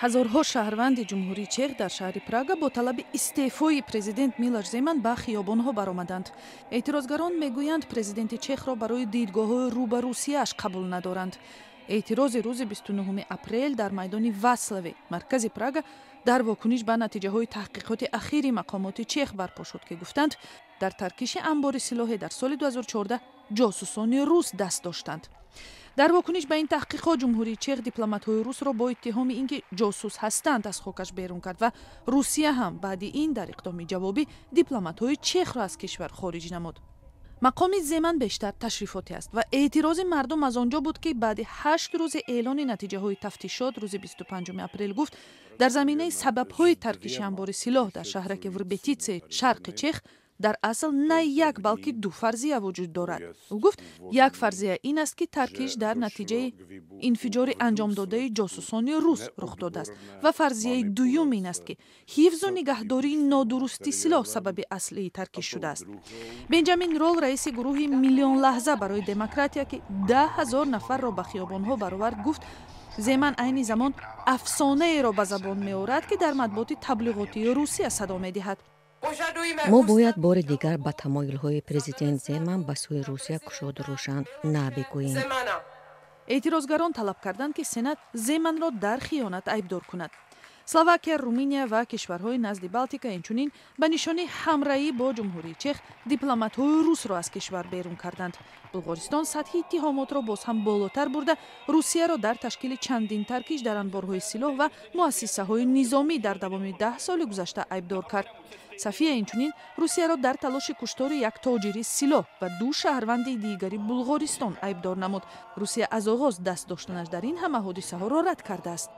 Ҳазорҳо шаҳрванди Ҷумҳурии Чех дар шаҳри Прага бо талаби истеъфои президент Милош Земан ба хиёбонҳо баромаданд. Эътирозгарон мегӯянд, президенти чехро барои дидгоҳҳои рӯ ба Русияаш қабул надоранд. Эътирози рӯзи 29 апрел дар майдони Васлави, маркази Прага, дар вокуниш ба натиҷаҳои таҳқиқоти ахири мақомоти чех барпо шуд, ки гуфтанд, дар таркиши анбори силоҳе дар соли 2014 ҷосусони рус даст доштанд. Дар вокуниш ба ин таҳқиқот, Ҷумҳурии Чех дипломатҳои русро бо иттиҳоми ин ки ҷосус ҳастанд, аз хокаш берун кард ва Русия ҳам баъди ин дар иқдоми ҷавобӣ дипломатҳои чехро аз кишвар хориҷ намуд. Мақоми Земан бештар ташрифотӣ аст ва эътирози мардум аз он ҷо буд, ки баъди 8 рӯзи эълони натиҷаҳои тафтишот, рӯзи 25 апрел гуфт, дар заминаи сабабҳои таркиши анбори силоҳ дар шаҳраки Врбетитсеи шарқи Чех дар асл на як, балки ду фарзия вуҷуд дорад. Ӯ гуфт, як фарзия ин аст, ки таркиш дар натиҷаи инфиҷори анҷомдодаи ҷосусони рус рух додааст, ва фарзияи дуюм ин аст, ки ҳифзу нигаҳдории нодурусти силоҳ сабаби аслии таркиш шудааст. Бенҷамин Рол, раиси гурӯҳи «Миллион лаҳза барои демократия», ки 10 000 нафарро ба хиёбонҳо баровард, гуфт, Земан айни замон афсонаеро ба забон меорад, ки дар матбуоти таблиғотии Русия садо медиҳад. Мо бояд бори дигар ба тамоюлҳои президент Земан ба сӯи Русия кушоду рӯшан на бигӯем. Эътирозгарон талаб карданд, ки Сенат Земанро дар хиёнат айбдор кунад. Словакия, Руминия ва кишварҳои назди Балтика инчунин ба нишони ҳамраҳӣ бо Ҷумҳурии Чех дипломатҳои русро аз кишвар берун карданд. Булғористон сатҳи иттиҳомотро боз ҳам болотар бурда, Русияро дар ташкили чандин таркиш дар анборҳои силоҳ ва муассисаҳои низомӣ дар давоми 10 соли гузашта айбдор кард. София инчунин Русияро дар талоши куштори як тоҷири силоҳ ва ду шаҳрванди дигари Булғористон айбдор намуд. Русия аз оғоз даст доштанаш дар ин ҳама ҳодисаҳоро рад кардааст.